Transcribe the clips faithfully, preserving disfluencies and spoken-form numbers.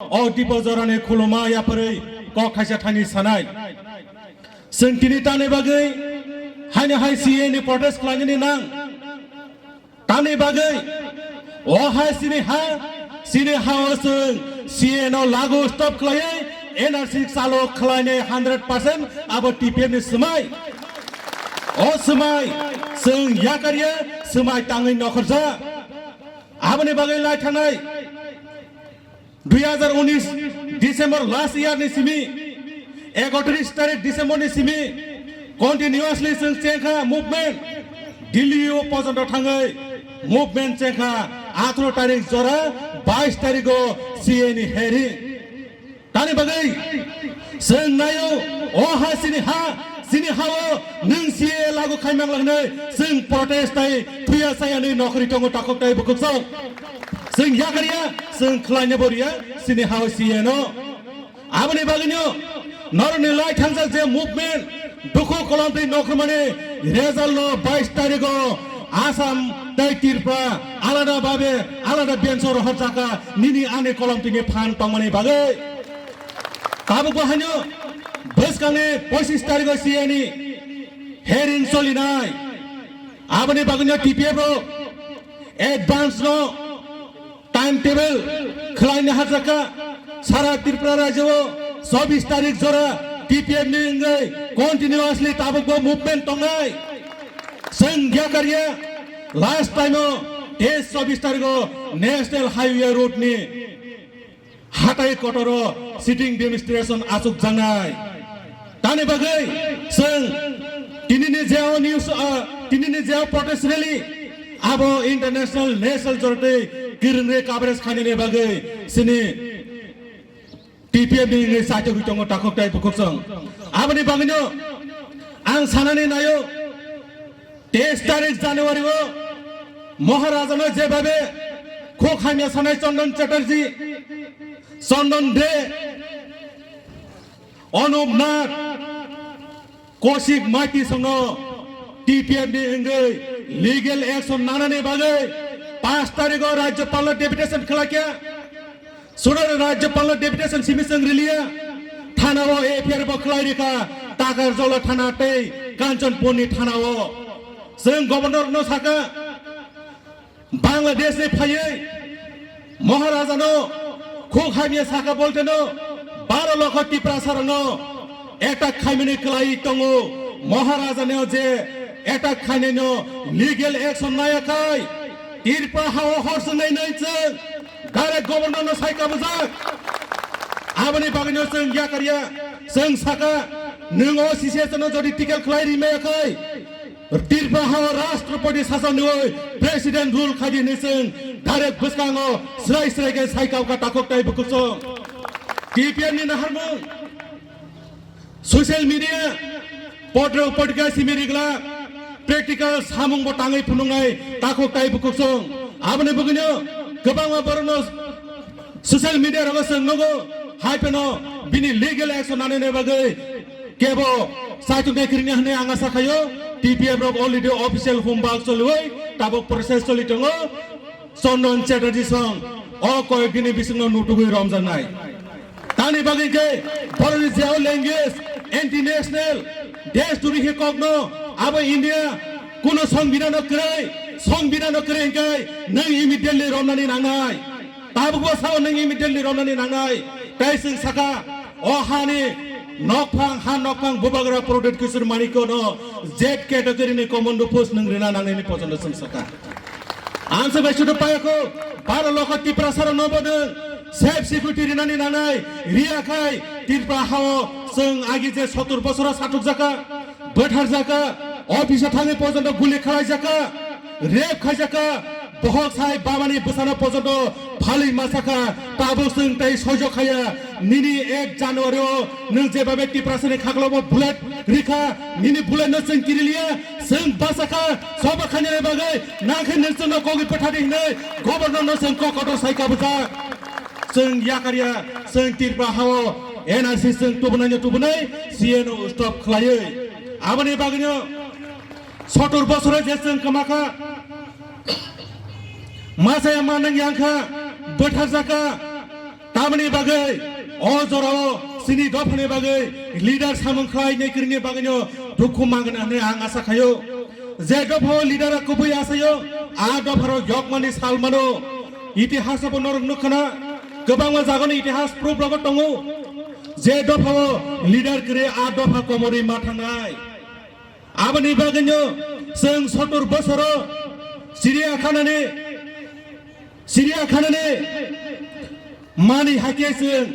o Dipo Jorani khuluma yapharwi kok thaisa thani sanai. Chwng tini tani bagwi haino hai C A ni protest khlainani nang. Tani bagwi o hai chini ha, chini ha o chwng C A no lagu stop khlaiwi N R C chalo khlainai hundred percent abo T P F ni swmai. O swmai chwng yakarya swmai tangwi nokhorja. Aboni bagwi lai thangnai dui hazar unis December last year ni simi, ekotris tarik December ni simi, continuously chwng chengkha movement. Delhi o pojonto thangwi movement chengkha, atharo tarik jora, bais tarik o C A ni hearing. Tani bagwi chwng naio, o ha chini ha, chini ha o nwng C A lagu khaimang lagnai, chwng protest tai thuya saya nwi nokhri tongo takhok tai bukhuk sok. Chwng yakarya, chwng khlaina bo riya, chini ha o C A no. Aboni bagwino norokni lai thangjak je movement, dukhu kolom tei nokhormani result no bais tarigo Assam tei Tripura alada babe alada bench o rohorjaka nini ani kolom tini phan tongmani bagwi. Tabuk bo haino bwskangni pochis tarigo C A ni hearing solinai. Aboni bagwino T P F rok advance no time table khwlaina hajaka sara Tripura rajyo o chobis tarik jora T P F ni wngwi continuously tabuk bo movement tongnai. Chwng yakarya last time o teis chobis tarik o National Highway Road ni hatai kotoro sitting demonstration achukjaknai. Tani bagwi chwng tinini jeo news, ah, tinini jeo protest rally abo international national jortwi kwrwngwi coverage khainani bagwi chini T P F ni wngwi saichogwi tongo takhuk tai bukhuk chwng. Aboni bagwino ang sanani naio, teis tarik January o Maharajano jebabe khuk hamya sanai Chandan Chatterjee, Chandan De, Anup Nath, Kaushik Maiti songno T P F ni wngwi legal action nanani bagwi paanch tarikh o Rajyapalno deputation khlaikha. Suno Rajyapalno deputation simi chwng riliya. Thana o F I R bo khlai rikha, Takarjala thana tei Kanchanpurni thana o. Chwng Governor no saka, Bangladesh ni phaiwi Maharaja no khuk hamya saka bolte no baro lokho Tiprasa rok no attack khaimani kwlai tongo. Maharaja no je attack khainai no legal action naya khai Tripura ha o hor swngnai nai chwng direct Governor no sai kabujak. Aboni bagwi no chwng yakarya, chwng saka, nwng o C C S no jodi ticket khlai rimaya khai, Tripura ha o Rashtrapati sasani oi President rule khaidi hinwi chwng direct bwskango srai srai khe sai kau kha takhuk tai bukhuk chwng. T P F ni naharmung social media potro potika simi rigla practical samung bo tangwi phunuknai takhuk tai bukhuk chwng. Aboni bwgwino kwbangma borokno social media rogo chwng nugo, hai phano bini legal action nanani bagwi kebo saichung nai kwrwngya hwnwi ang asa khaio. T P F rok already official homework choliwi tabuk process choli tongo. Chandan Chatterjee song o koyek dini bisingno nutugwi romjaknai. Tani bagwi khe borokni jeo language anti national desh duri khe kokno abo India kuno songbidano kwrwi, songbidano kwrwi hwnkhe nwng immediately romnani nangnai. Tabukbo sao nwng immediately romnani nangnai. Tai chwng saka, o hani nokphang, ha nokphang Bubagra Pradyut Kishore Manikya no Z category ni commando post nwng rina nangnai ni pojono chwng saka. Ang se bai sudu payakho, baro lokho Tiprasa rok no bo nwng safe security rinani nangnai, riya khai Tripura ha o chwng agi je sotur bosoro satukjaka, bwtharjaka, office o thangwi pojono guli khalaijaka, rape khaijakha, bohok sai bamani bwsano pojoto phalwi masakha, tabuk chwng tei soijo khaya, nini ek January o nwng jebabe Tiprasani khaklobo bullet rikha, nini bullet no chwng kiriliya, chwng basakha, soba khainani bagwi, nangkhe nwng chwngno kogwi bwthadi hinwi governor no chwng kok kotor sai kabujak. Chwng yakarya, chwng Tripura ha o N R C chwng tubunai no tubunai, C A no stop khlaiwi. Aboni bagwino sotur bosoro je chwng kwmakha, masa ya manang yangkha, bwtharjakha, Tamoni bagwi o jorao chini dophani bagwi leader samung khlai nai kwrwini bagwino dukhu mangna hwnwi ang asa khaio. Je dophao leader a kubui asaio, a dopharo yokmani sal mano. Itihas bo norok nukha na, kwbangma jagani itihas proof rogo tongo. Je dophao leader kwrwi a dopha komorwi ma thangnai. Aboni bagwino chwng sotor bosoro chiriya khanani, chiriya khanani mani hakhe chwng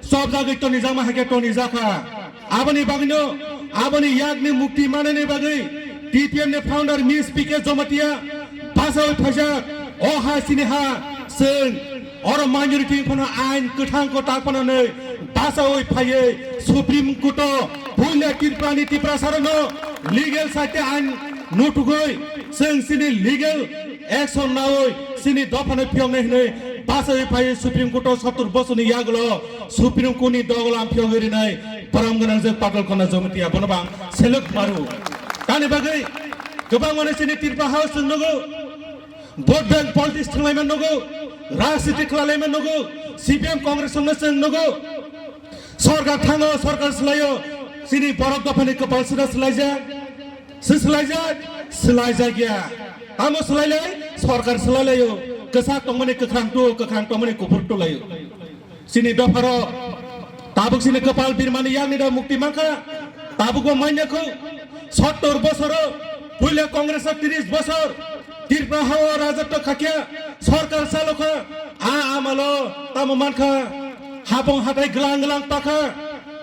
chobjagwi tonijakma hakhe tonijakha. Aboni bagwino, aboni yakni mukti manani bagwi T P M ni founder Miss P K Jamatia basawi phaijak. O ha chini ha, chwng oro minority phano ain kwthang kwtak phano nwi basawi phaiwi Supreme Court o puila Tripura ni Tiprasa rokno legal side ain nutugwi chwng chini legal action nawi chini dophano phiyoknai hwnwi basawi phaiwi Supreme Court o sottor bosorni yagulo Supreme Court ni dogolam phiyogwi rinai borom gwnang jwk Patal Kanya Jamatia bono bang selok maru. Tani bagwi kwbang mani chini Tripura House chwng nugo. Vote bank politics thwnglaima nugo, rajniti khlailaima nugo, C P M Congress wngna chwng nugo. Sorkar thango, sorkar swlaio, chini borok dophani kwpal sida swlaijak, se swlaijak, swlaijak ya. Tamo swlailai, sorkar swlailaio, kwchak tongmani kwkhrang tu, kwkhrang tongmani kuphur tu laio. Chini dopharo tabuk chini kwpal birmani yakni da mukti mankha, tabuk bo manya khu sottor bosoro puila Congress o tris bosor Tripura hao rajotw khakya sorkar chalokha, a amalo tamo mankha hapong hatai glang glang pakha,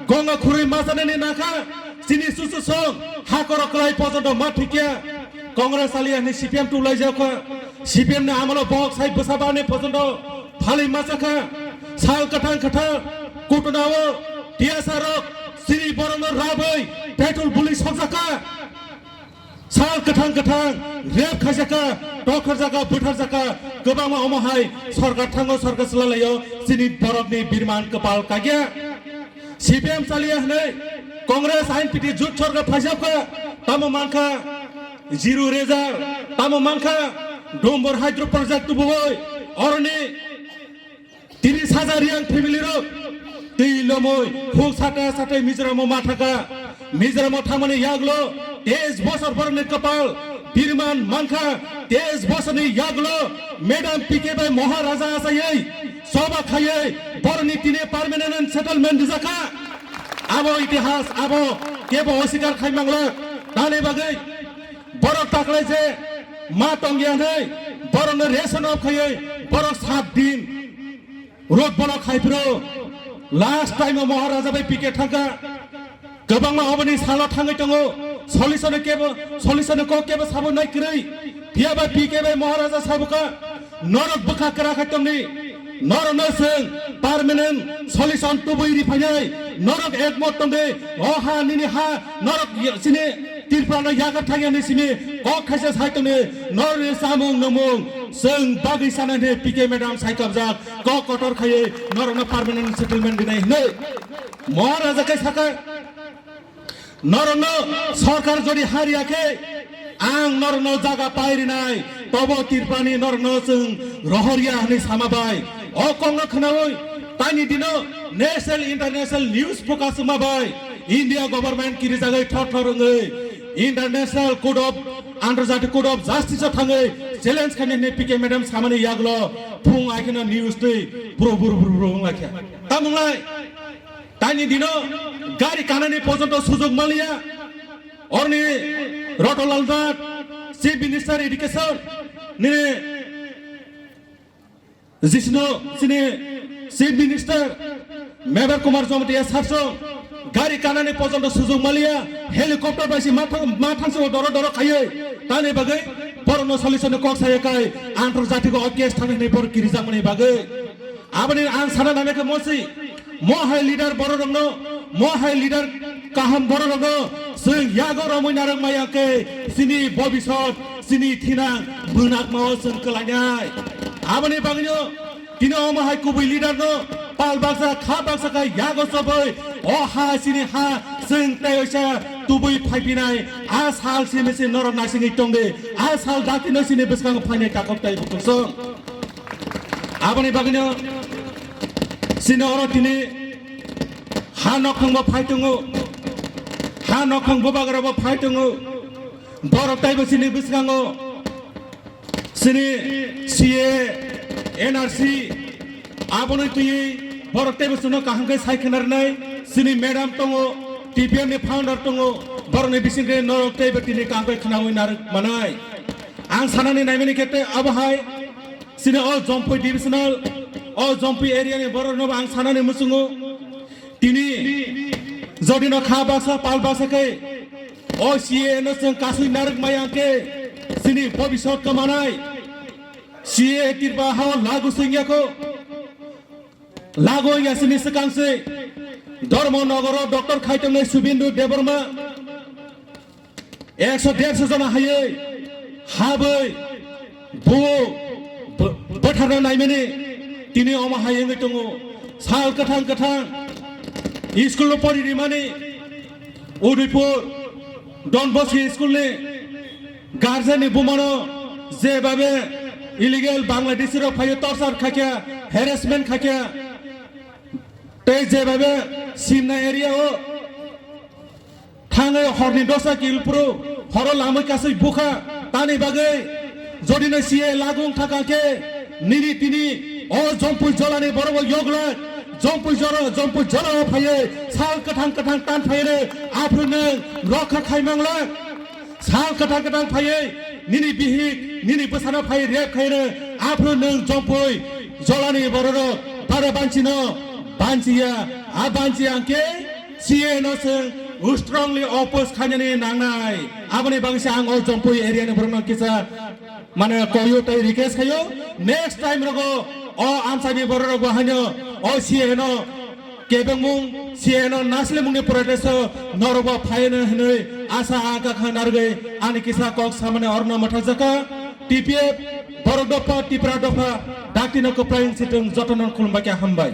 gonga khurui masanani nakha, chini susu song hakoro klai pojondo ma thikya, Congress aliya ni C P M tu laijakha, C P M ni amalo bok sai bwsabani pojondo Phali machakha, sal kwthang kwthang, kutunao tiyasarok, siri borokno rabwi, petrol buli sokjakha. Sal kwthang kwthang, rep khaijakha, tokharjakha, butharjakha, kwbangma omo hai sorkar thango, sorkar swlalaio, chini borokni birman kwpal kagya. C P M chaliya hwnwi Congress I N P T jut sorkar phaijapkha, tamo mankha zero result, tamo mankha Dombor hydro project tubuwi, oroni tris hajar yang family rok twi lomwi huk sata satai Mizoram o ma thaka. Mizoram o thangmani yaglo teis bosor borokni kwpal birman mankha, teis bosorni yaglo Madam P K bai Maharaja asaywi soba khaywi borokni tini permanent settlement rijakha. Abo itihas abo kebo osikar khai mangla. Tani bagwi borok taklai je ma tongya hwnwi borokno ration off khaywi borok sat din road block khai phiro. Last time o Maharaja bai P K thangkha. Kwbangma oboni salo thangwi tongo. Solution kebo, solution kok kebo sabo nai kwrwi. Phiya bai P K bai Maharaja sabo kha. Norok bwkha kwra khai tongni. Norokno chwng permanent solution tubui ri phainai. Norok ekmot tongdi. O ha nini ha, norok y-, chini Tripura no yagar thangya ni simi kok khaisa sai tongni. Norokni chamung nwmung chwng bagwi sanani P K madam sai kabjak. Kok kotor khaiwi norokno permanent settlement rinai hinwi Maharaja khe sakha, norokno sorkar jodi ha riya khe ang norokno jaga pai rinai, tobo Tripurani norokno chwng rohorya hwnwi sama bai. O kokno khnaui tani dino national international news focus wngma bai India government kirijagwi thor thor wngwi International Court of, Antarjatik Court of Justice o thangwi challenge khainai hwnwi P K madam samani yaglo phung ai kheno news twi bro bro bro bro wng lai kha. Tamo wng lai, tani dino gari kanani pojonto sujog maliya. Orni Ratan Lal Nath, Chief Minister Education nini Jisno chini Chief Minister Mevar Kumar Jamatia sarso gari kanani pojonto sujog maliya, helicopter bai si ma thang-, ma thangso doro doro khaiwi tani bagwi borokno solution kok saya kai antarjatiko o case thangni bor kirijakmani bagwi. Aboni ang sana nangkha mosi. Mo hai leader bororokno, mo hai leader kaham bororokno chwng yago romwi narwk maya khe chini bobisot, chini thinang bwnakmao chwng kwlainai. Aboni bagwino tini omo hai kubui leader no pal baksa kha baksa khe yago chobwi o ha chini ha chwng tei oisa tubui phaipinai a sal simi se norok naisingwi tongdi a sal dakti no chini bwskango phainai takhuk tei bukhuk chwng. Aboni bagwino, Chini oro tini ha nokhang bo phai tongo, ha nokhang bubagra bo phai tongo, borok taibo chini bwskango chini C A, N R C, aboni twi borok taibo chwngno kaham khe sai khna rwnai. Chini madam tongo, T P F ni founder tongo, borokni bisingtwi norok taibo tini kaham khe khnaui narwk manai. Ang sanani naimani khe tei abo hai chini o Jompui divisional, o Jompui area ni borokno bo ang sanani muchungo. Tini jodi no kha baksa pal baksa khe o C A no chwng kasui narwk maya khe chini bobisot kamanai. C A tirba hao lagu singya ko. Lagu ya chini swkang se Dharma Nagaro Doctor Khaitongnai Subindu Debbarma ekso derso jona haywi habwi buo bwtharna naimani tini omo hai wngwi tongo. Sal kwthang kwthang school o pori rimani Udaipur Don Bosco school ni guardian ni bumano je babe illegal Bangladeshi rok phaio torture khaikha, harassment khaikha, tei je babe Simna area o thangwi horni dosa kilpro horo lamwi kasui bukha tani bagwi jodi no C A lagu wngkha khe nini tini o Jompui jolani borok bo yoglak Jompui jora Jompui jora o phaiwi sal kwthang kwthang tan phaiwi aphuru nwng rokha khai manglak sal kwthang kwthang phaiwi nini bihik nini bwsano phaiwi rep khaiwi aphuru nwng Jompui jolani borok rok para banchino banchiya a banchiya hwnkhe C A no chwng strongly oppose khainani nangnai. Aboni bagwi se ang o Jompui area ni borokno kisa mane koyo tei request khayo. Next time rogo o amsani borok rok bo haino o C A no kebengmung C A no naslemungni protest o norok bo phaino hinwi asa ang kakha narwgwi ani kisa kok samani orno mathajaka. T P F borok dopha Tipra dopha dakti no kwplai situng jotono khulumbai khe hambai.